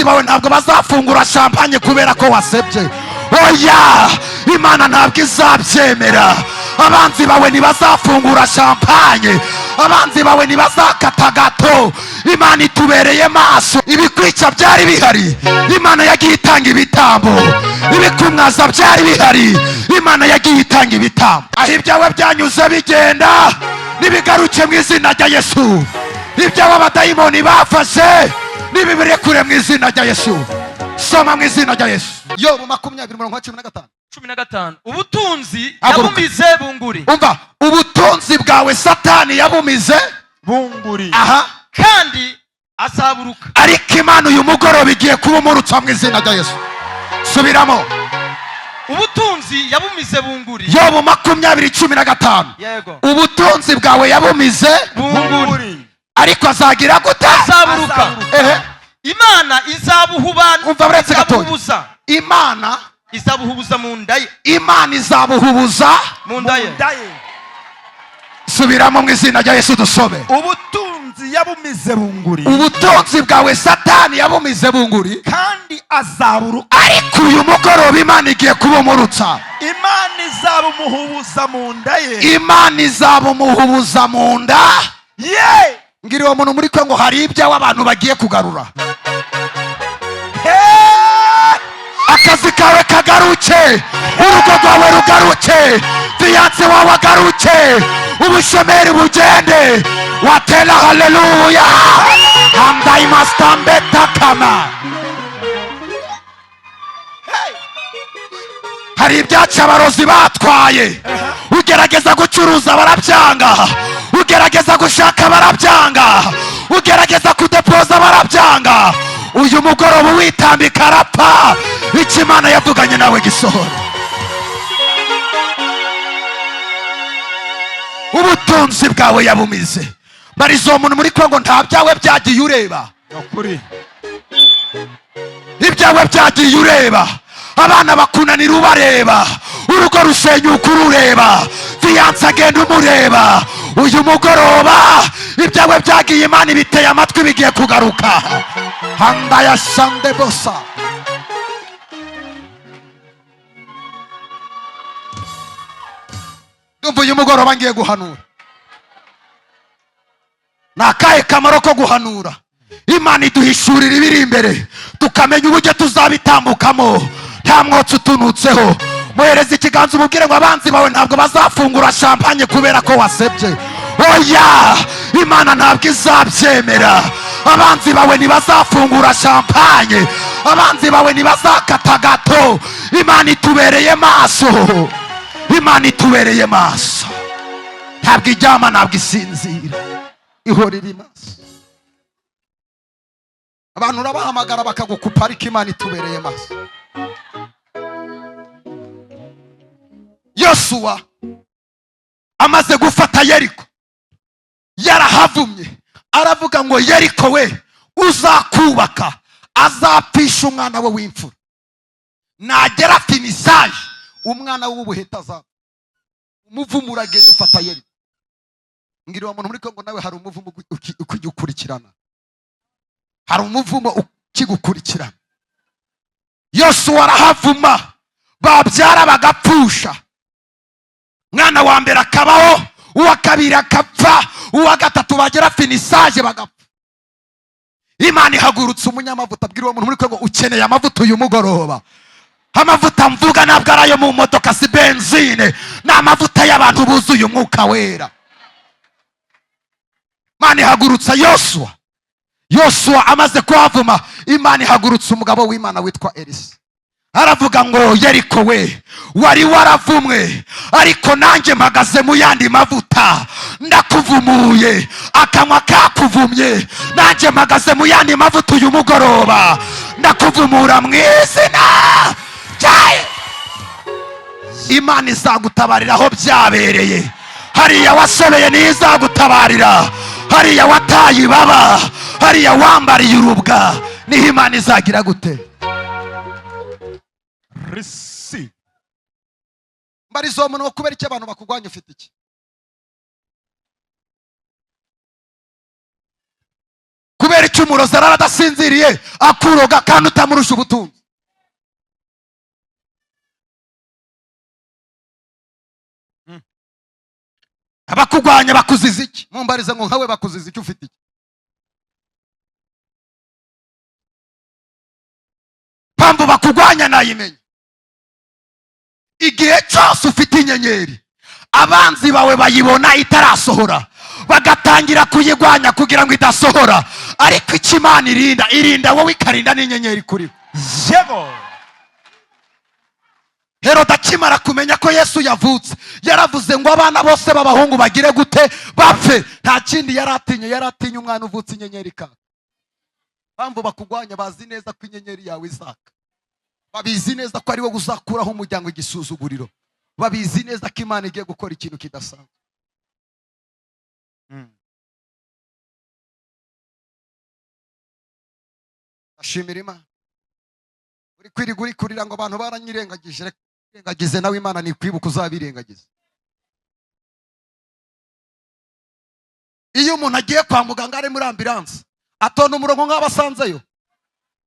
Abanzi bawe ntabwo bazafungura champagne kubera ko wasebye. Oya, Imana ntabwo izabyemera. Abanzi bawe ntibazafungura champagne, abanzi bawe ntibazakata gâteau. Imana itubereye maso. Ibikwica byari bihari, Imana yagiye itanga ibitambo. Ibikumwaza byari bihari, Imana yagiye itanga ibitambo. Aho ibyawe byanyuze bigenda, nibigaruke mu izina rya Yesu. Ibyawe abadayimoni bafashe, nibibirekure mu izina rya Yesu. Soma mu izina rya Yesu. Yobu 20, umurongo wa 15. 15. Ubutunzi Haguruka. yabumize bunguri. Umva, ubutunzi bwawe Satani yabumize bunguri. Aha. Kandi azaburuka. Ariko Imana uyu mugoroba igiye kubumurutsa mu izina rya Yesu. Subiramo. Ubutunzi yabumize bunguri. Yobu 20, 15. Yego. Ubutunzi bwawe yabumize bunguri. Ariko azagira gute? Azaburuka. Ehe. Imana izabuhuba. Umva, buretse gatoya. Izabuhubuza. Imana izabuhubuza mu nda ye. Imana izabuhubuza mu nda ye. Ndaye. Subiramo mu izina rya Yesu, dusome. Ubutunzi yabumize bunguri. Ubutunzi bwawe Satani yabumize bunguri. Kandi azaburuka. Ariko uyu mugoroba Imana igiye kubumurutsa. Imana izabumuhubuza mu nda ye. Imana izabumuhubuza mu nda ye. Ngira uwo muntu muri kwe ngo hari ibyawe abantu bagiye kugarura. Hey! Akazi kawe kagaruke, urugo rwawe rugaruke, fiancé wawe agaruke, ubushomeri bugende. Watera haleluya handaimastambetakama. Hari ibyacu abarozi batwaye. Ugerageza gucuruza barabyanga, ugerageza gushaka barabyanga, ugerageza kudepoza barabyanga. Uyu mugoroba witambika arapfa, icyo Imana yavuganye nawe gisohora. Ubutunzi bwawe yabumize. Bariza uwo muntu muri Kongo, nta byawe byagiye ureba. Ukuri. Ibyawe byagiye ureba, abana bakunanira ubareba, urugo rusenyuka urureba, fiancé agenda umureba. Uyu mugoroba ibyawe byagiye, Imana ibiteye amatwi, bigiye kugaruka. Handaya sande bosa. Ndumva uyu mugoroba ngiye guhanura. Ni akahe kamaro ko guhanura? Imana iduhishurira ibiri imbere, tukamenya uburyo tuzabitambukamo nta mwotsi utunutseho. Muhereza ikiganza umubwire ngo abanzi bawe ntabwo bazafungura champagne kubera ko wasebye. Oya, Imana ntabwo izabyemera. Abanzi bawe ntibazafungura champagne, abanzi bawe ntibazakata gâteau. Imana itubereye maso, Imana itubereye maso. Ntabwo iryama, ntabwo isinzira, ihora iri maso. Abantu urabahamagara bakagukupa, ariko Imana itubereye maso. Yosuwa amaze gufata Yeriko, yarahavumye, aravuga ngo Yeriko we, uzakubaka azapfisha umwana we w'imfura. Nagera finissage, umwana we w'ubuheta azapfa. Umuvumo uragenda ufata Yeriko. Mbwira uwo muntu muri Kongo nawe, hari umuvumo ukigukurikirana, hari umuvumo ukigukurikirana. Yosuwa arahavuma, babyara bagapfusha. Mwana wa mbere akabaho, uwa kabiri akapfa, uwa gatatu bagera finissage bagapfa. Imana ihagurutse umunyamavuta. Abwira uwo muntu muri Kongo, ukeneye amavuta uyu mugoroba. Amavuta mvuga ntabwo ari ayo mu modoka, si benzine, ni amavuta y'abantu buzuye Umwuka Wera. Imana ihagurutsa Yosuwa. Yosuwa amaze kuhavuma, Imana ihagurutsa umugabo w'Imana witwa Elisa. Aravuga ngo Yeriko we, wari waravumwe, ariko nanjye mpagaze mu yandi mavuta, ndakuvumuye. Akanwa kakuvumye, nanjye mpagaze mu yandi mavuta, uyu mugoroba ndakuvumura mu izina rya. Imana izagutabarira aho byabereye. Hariya wasobeye niyo izagutabarira, hariya wataye ibaba, hariya wambariye urubwa, niho Imana izagira gute? Receive. Mbariza uwo muntu ngo kubera icyo abantu bakurwanya, ufite iki? Kubera icyo umurozi arara adasinziriye akuroga kandi utamurusha ubutunzi? Abakugwanya bakuziza iki? Mumbarize ngo nkawe bakuziza iki, ufite iki? Mpamvu bakugwanya nayimenya. Igihe cyose ufite inyenyeri, abanzi bawe bayibona itarasohora, bagatangira kuyigwanya kugira ngo idasohora. Ariko icyo Imana irinda, irinda wowe ikarinda n'inyenyeri kuri we. Yego. Herode akimara kumenya ko Yesu yavutse, yaravuze ngo abana bose b'abahungu bagire gute? Bapfe. Nta kindi yari atinye, yari atinye umwana uvutse inyenyeri ikaka. Mpamvu bakugwanya, bazi neza ko inyenyeri yawe izaka, babizi neza ko ari wowe uzakuraho umuryango igisuzuguriro, babizi neza ko Imana igiye gukora ikintu kidasanzwe. Ashimira Imana. Uri kwirirwa uri kurira ngo abantu baranyirengagije, reka irengagize nawe, Imana nikwibuka uzabirengagiza. Iyo umuntu agiye kwa muganga ari muri ambulance, atonda umurongo nk'abasanzeyo,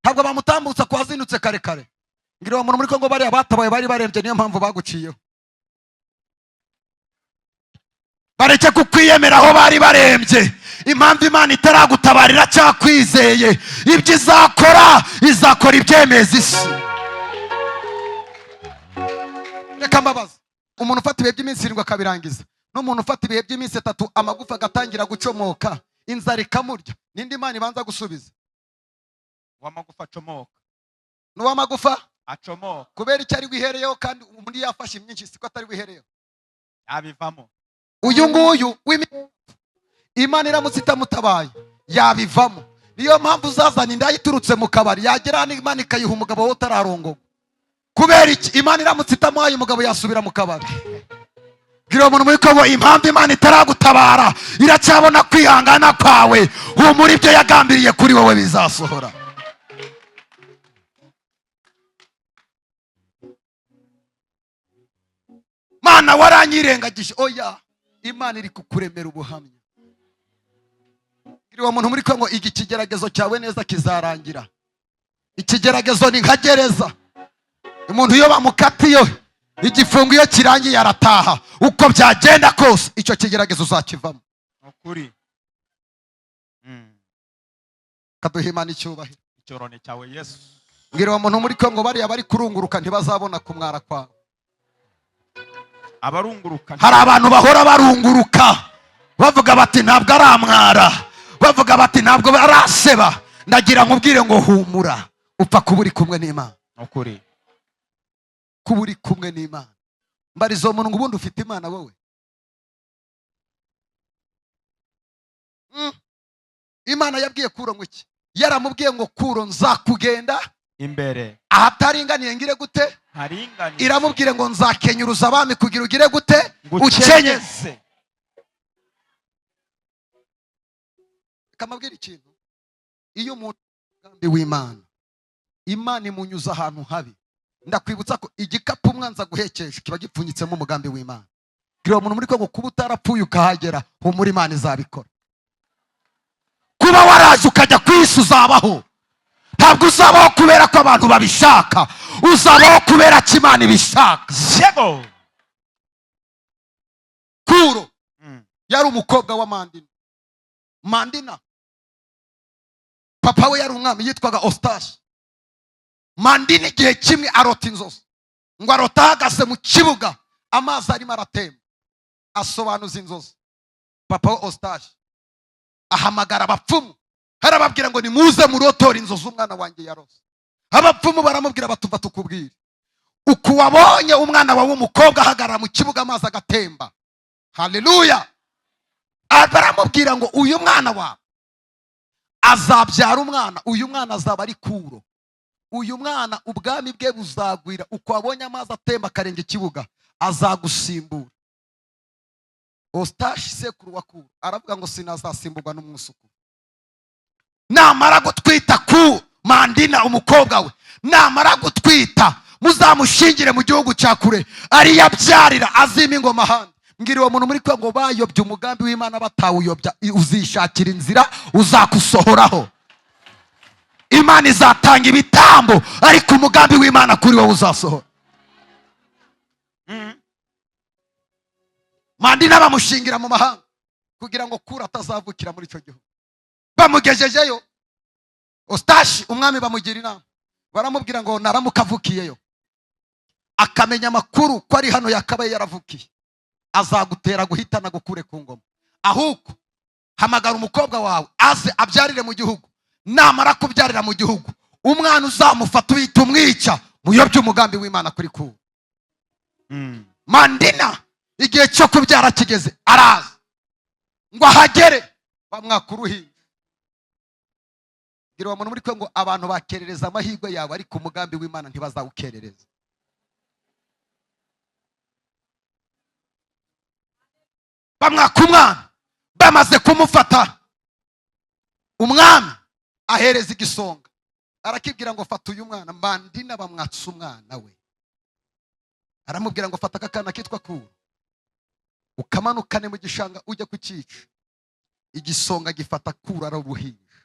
ntabwo bamutambutsa ku wazindutse kare kare. Ngira uwo muntu muri Kongo, bariya batabaye bari barembye, niyo mpamvu baguciyeho. Bareke kukwiyemera aho bari barembye. Impamvu Imana itaragutabarira, cyakwizeye ibyo izakora, izakora ibyemeza isi. Reka mbabaza, umuntu ufata ibihe by'iminsi 7 akabirangiza, n'umuntu ufata ibihe by'iminsi 3 amagufa agatangira gucomoka, inzara ikamurya, ninde Imana ibanza gusubiza? Uw'amagufa acomoka. N'uw'amagufa acomoka. Kubera icyo ari wihereyeho, kandi undi yafashe imyinshi, siko atari wihereyeho, yabivamo. Uyu nguyu Imana iramutse itamutabaye yabivamo. Niyo mpamvu uzazana inda iturutse mu kabari, yagera hano Imana ikayiha umugabo wowe utararongorwa. Kubera iki? Imana iramutse itamuhaye umugabo yasubira mu kabari. Bwira umuntu muri Kongo, impamvu Imana itaragutabara iracyabona kwihangana kwawe. Humura, ibyo yagambiriye kuri wowe bizasohora. Mana waranyirengagije, oya, Imana iri kukuremera ubuhamya. Bwira uwo muntu muri Kongo, iki kigeragezo cyawe neza kizarangira. Ikigeragezo ni nka gereza, umuntu iyo bamukatiye igifungo iyo kirangiye arataha. Uko byagenda kose icyo kigeragezo uzakivamo. Ukuri. Kaduha Imana icyubahiro. Icyorone cyawe Yesu. Mbwira uwo muntu muri Kongo, bariya bari kurunguruka ntibazabona kumwara kwawe. Abarunguruka. Hari abantu bahora barunguruka bavuga bati ntabwo aramwara, bavuga bati ntabwo araseba. Ndagira nkubwire ngo humura, upfa kuba uri kumwe n'Imana. Ukuri. Kuba uri kumwe n'Imana. Mbarizo muntu ngo ubundi ufite Imana wowe. Imana yabwiye Kuro ngo iki? Yaramubwiye ngo Kuro nzakugenda imbere ahataringaniye ngire gute? Haringaniye. Iramubwire ngo nzakenyuruza abami kugira ugire gute? Ukenyeze. Reka mbabwire ikintu. Iyo umuntu umugambi w'Imana, Imana imunyuza ahantu habi. Ndakwibutsa ko igikapu umwanzi aguhekesha kiba gipfunyitsemo umugambi w'Imana. Gira umuntu muri Kongo, kuba utarapfuye ukahagera, humura, Imana izabikora. Kuba waraje ukajya ku isi uzabaho. Ntabwo uzabaho kubera ko abantu babishaka, uzabaho kubera ko Imana ibishaka. Yego. Kuro yari umukobwa wa Mandina. Mandina papa we yari umwami, yitwaga Ostashi. Mandina igihe kimwe arota inzozi, ngo arota ahagaze mu kibuga amazi arimo aratemba, asobanuza inzozi. Papa we Ostashi ahamagara abapfumu, arababwira ngo nimuze murotore inzozi umwana wanjye yarose. Abapfumu baramubwira batuva tukubwire uku wabonye umwana wawe w'umukobwa ahagarara mu kibuga amazi agatemba. Haleluya. Baramubwira ngo uyu mwana wawe azabyara umwana, uyu mwana azaba ari Kuro, uyu mwana ubwami bwe buzagwira, uko wabonye amazi atemba akarenga ikibuga azagusimbura. Ostashi sekuru wa Kuro aravuga ngo sinazasimburwa n'umwusukuru. Namara gutwita ku Mandina umukobwa we, namara gutwita muzamushingire mu gihugu cya kure, ariyabyarira azima ingoma ahandi. Mbwira uwo muntu muri kwe ngo bayobye umugambi w'Imana, batawuyobya uzishakira inzira uzakusohoraho. Imana izatanga ibitambo, ariko umugambi w'Imana kuri wowe uzasohora. Mandina bamushingira mu mahanga kugira ngo Kuro atazavukira muri icyo gihugu. Bamugejejeyo, Ostashi umwami bamugira inama, baramubwira ngo naramuka avukiyeyo akamenya amakuru ko ari hano yakabaye yaravukiye, azagutera guhitana gukure ku ngoma. Ahubwo hamagara umukobwa wawe aze abyarire mu gihugu, namara kubyarira mu gihugu umwana uzamufata uhita umwica, muyobye umugambi w'Imana kuri Kuro. Mandina igihe cyo kubyara kigeze, araza ngo ahagere bamwaka uruhinja. Gira uwo muntu muri kwe ngo abantu bakerereza amahirwe yawe, ariko umugambi w'Imana ntibazawukerereza. Bamwaka umwana, bamaze kumufata umwami ahereza igisonga, arakibwira ngo fata uyu mwana. Mandina bamwatsa umwana we, aramubwira ngo fata aka kana kitwa Kuro ukamanukane mu gishanga ujye kucyica. Igisonga gifata Kuro ari uruhinja,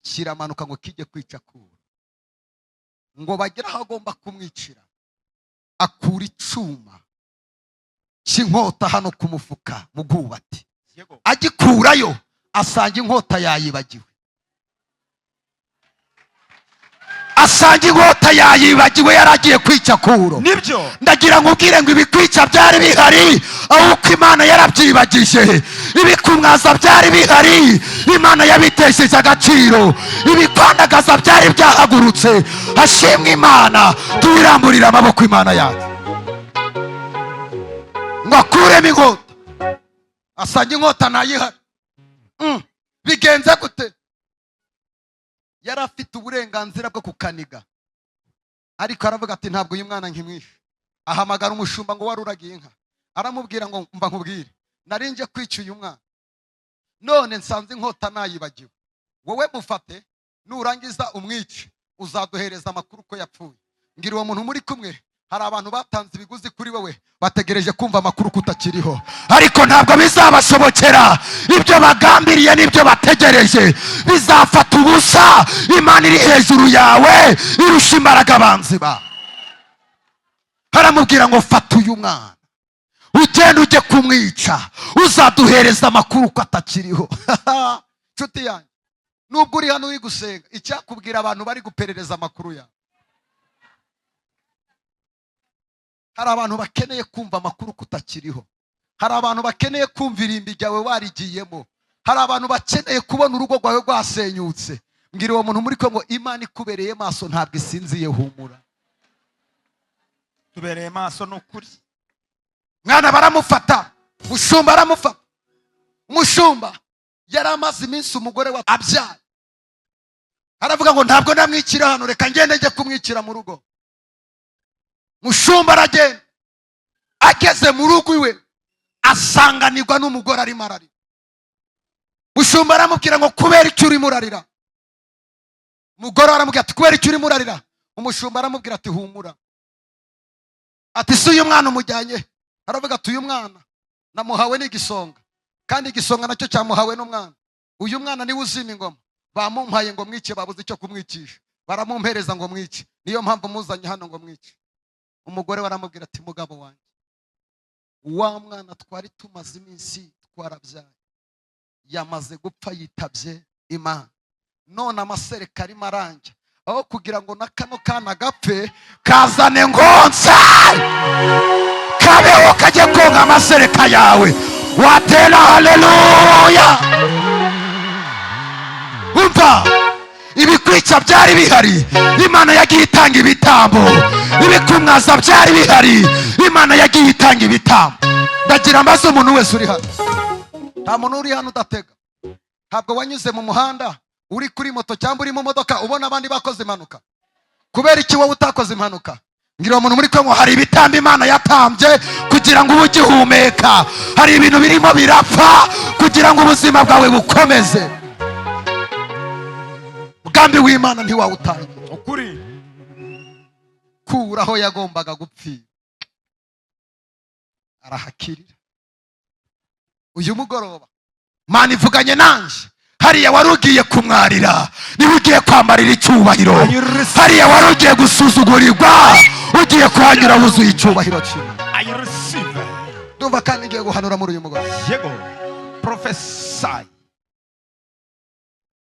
kiramanuka ngo kijye kwica Kuro, ngo bagere aho agomba kumwicira, akura icuma cy'inkota hano ku mufuka mu bwubati, agikurayo asanga inkota yayibagiwe, asanga inkota yayibagiwe, yaragiye kwica Kuro. Nibyo. Ndagira ngo ubwire ngo ibikwica byari bihari, ahubwo Imana yarabyibagije. Ibikumwaza byari bihari, Imana yabitesheje agaciro. Ibikwandagaza byari byahagurutse. Hashimwe Imana, tuyiramburire amaboko Imana yacu. Ngo akuremo inkota, asanga inkota ntayihari. Bigenze gute? Yari afite uburenganzira bwo kukaniga, ariko aravuga ati ntabwo uyu mwana nkimwishe. Ahamagara umushumba ngo waruragiye inka, aramubwira ngo mva nkubwire, nari nje kwica uyu mwana, none nsanze inkota nayibagiwe, wowe mufate nurangiza umwice, uzaduhereza amakuru ko yapfuye. Ngira uwo muntu muri kumwe, hari abantu batanze ibiguzi kuri wowe, bategereje kumva amakuru ko utakiriho, ariko ntabwo bizabashobokera. Ibyo bagambiriye n'ibyo bategereje bizafata ubusa. Imana iri hejuru yawe irusha imbaraga abanzi ba. Aramubwira ngo fata uyu mwana ugende ujye kumwica, uzaduhereza amakuru ko atakiriho. Nshuti yanjye, nubwo uri hano uri gusenga, icyakubwira abantu bari guperereza amakuru yawe. Hari abantu bakeneye kumva amakuru ko utakiriho, hari abantu bakeneye kumva irimbi ryawe warigiyemo, hari abantu bakeneye kubona urugo rwawe rwasenyutse. Mbwira uwo muntu muri kwe ngo Imana ikubereye maso ntabwo isinziye, humura. Tubereye maso n'ukuri. Mwana baramufata, mushumba aramufata. Umushumba yari amaze iminsi umugore we abyara, aravuga ngo ntabwo namwikira hano, reka ngende njye kumwikira mu rugo. Mushumba aragenda, ageze mu rugo iwe asanganirwa n'umugore arimo ararira. Mushumba aramubwira ngo kubera icyo urimo urarira? Umugore aramubwira ati kubera icyo urimo urarira? Umushumba aramubwira ati humura. Ati si uyu mwana umujyanye? Aravuga ati uyu mwana namuhawe n'igisonga, kandi igisonga nacyo cyamuhawe n'umwana. Uyu mwana niwe uzima ingoma, bamumpaye ngo mwice, babuze icyo kumwicisha, baramumpereza ngo mwice, niyo mpamvu muzanye hano ngo mwice. Umugore we aramubwira ati mugabo wanjye, wa mwana twari tumaze iminsi twarabyaye yamaze gupfa, yitabye Imana, none amasereka arimo aranjya, aho kugira ngo na kano kana gapfe kazane ngonsa kabeho kajye konka amasereka yawe. Watera haleluya. Umva, ibikwica byari bihari, Imana yagiye itanga ibitambo. Ibikumwaza byari bihari, Imana yagiye itanga ibitambo. Ndagira mbaze umuntu wese uri hano, nta muntu uri hano udatega. Ntabwo wanyuze mu muhanda uri kuri moto cyangwa uri mu modoka ubona abandi bakoze impanuka. Kubera iki wowe utakoze impanuka? Ngira umuntu muri kumwe, hari ibitambo Imana yatambye kugira ngo ube ugihumeka. Hari ibintu birimo birapfa kugira ngo ubuzima bwawe bukomeze. Umugambi w'Imana ntiwawutangira. Ukuri. Kuraho yagombaga gupfira. Arahakirira. Uyu mugoroba Mana ivuganye nanje, hariya wari ugiye kumwarira niba ugiye kwambarira icyubahiro, hariya wari ugiye gusuzugurirwa ugiye kuhanyura wuzuye icyubahiro cy'Imana. I receive. Ndumva kandi ngiye guhanura muri uyu mugoroba. Yego. Prophesy.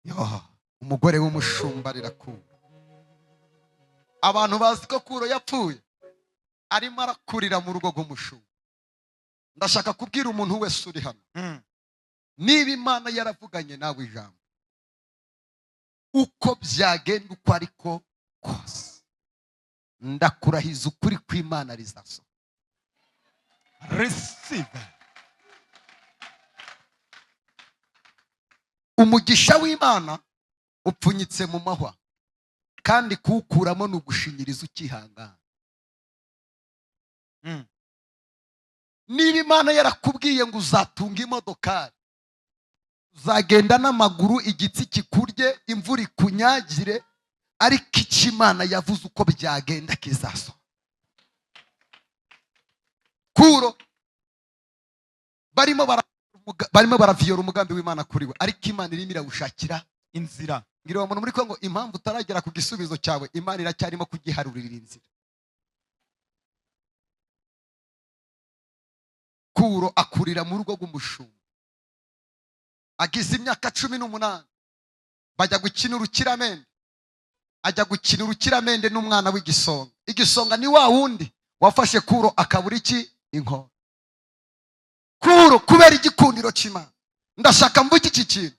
Yo, umugore w'umushumba rirakura. Abantu bazi ko Kuro yapfuye, arimo arakurira mu rugo rw'umushumba. Ndashaka kubwira umuntu wese uri hano, niba Imana yaravuganye nawe ijambo, uko byagenda uko ariko kose, ndakurahiza ukuri kw'Imana, rizasohoka. Receive. Umugisha w'Imana upfunyitse mu mahwa, kandi kuwukuramo ni ugushinyiriza ukihangana. Niba Imana yarakubwiye ngo uzatunga imodokari, uzagenda n'amaguru, igitsi kikurye, imvura ikunyagire, ariko icyo Imana yavuze uko byagenda kizasohoka. Kuro barimo baraviyora umugambi w'Imana kuri we, ariko Imana irimo irawushakira inzira. Ngira uwo muntu muri Kongo, impamvu utaragera ku gisubizo cyawe, Imana iracyarimo kugiharurira inzira. Kuro akurira mu rugo rw'umushumba, agize imyaka 18, bajya gukina urukiramende. Ajya gukina urukiramende n'umwana w'igisonga. Igisonga ni wa wundi wafashe Kuro akabura iki? Inkoni. Kuro kubera igikundiro cy'Imana. Ndashaka mvuge iki kintu,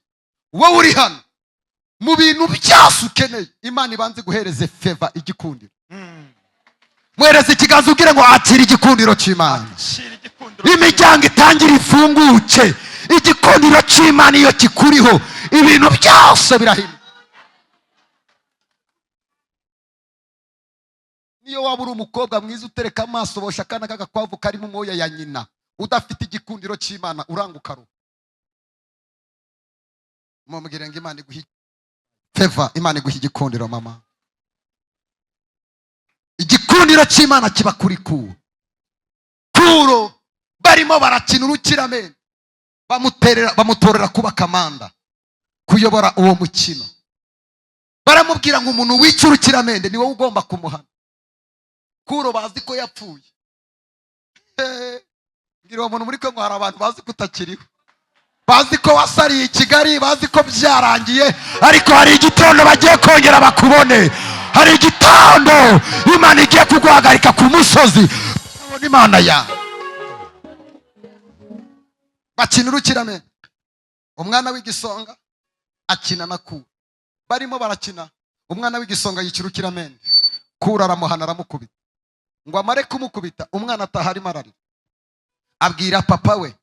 wowe uri hano, mu bintu byose ukeneye, Imana ibanze guhereze favor, igikundiro. Mwereze ikiganza ubwire ngo akira igikundiro cy'Imana. Shira igikundiro. Imiryango itangira ifunguke. Igikundiro cy'Imana iyo kikuriho, ibintu byose birahinduka. Niyo waba uri umukobwa mwiza utereka amaso, bosha akana k'agakwavu karimo umoya ya nyina, udafite igikundiro cy'Imana uranguka ruhu. Mumubwire ngo Imana iguhe favor, Imana iguhe igikundiro mama. Igikundiro cy'Imana kiba kuri Kuro. Kuro barimo barakina urukiramende, bamutorera kuba kamanda, kuyobora uwo mukino. Baramubwira ngo umuntu wica urukiramende ni wowe ugomba kumuhana. Kuro bazi ko yapfuye. Ngira uwo muntu muri Kongo, hari abantu bazi ko utakiriho, bazi ko wasariye i Kigali, bazi ko byarangiye, ariko hari igitondo bagiye kongera bakubone. Hari igitondo Imana igiye kuguhagarika ku musozi, ubona Imana yawe. Bakina urukiramende, umwana w'igisonga akina na Kuro. Barimo barakina, umwana w'igisonga yica urukiramende, Kuro aramuhana, aramukubita. Ngo amare kumukubita, umwana ataha arimo ararira, abwira papa we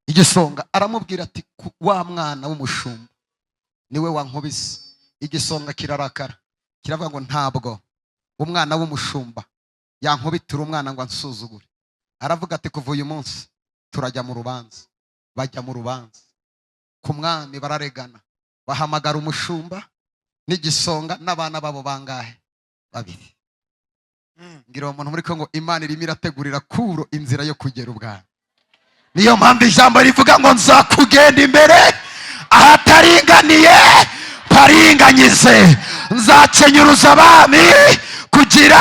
igisonga, aramubwira ati wa mwana w'umushumba niwe wankubise. Igisonga kirarakara, kiravuga ngo ntabwo umwana w'umushumba yankubitira umwana ngo ansuzugure. Aravuga ati kuva uyu munsi turajya mu rubanza. Bajya mu rubanza ku mwami, bararegana, bahamagara umushumba n'igisonga n'abana babo bangahe? Babiri. Ngira uwo muntu muri Kongo, Imana irimo irategurira Kuro inzira yo kugera ubwami. Niyo mpamvu ijambo rivuga ngo nzakugenda imbere, ahataringaniye mparinganyize, nzakenyuruza abami kugira.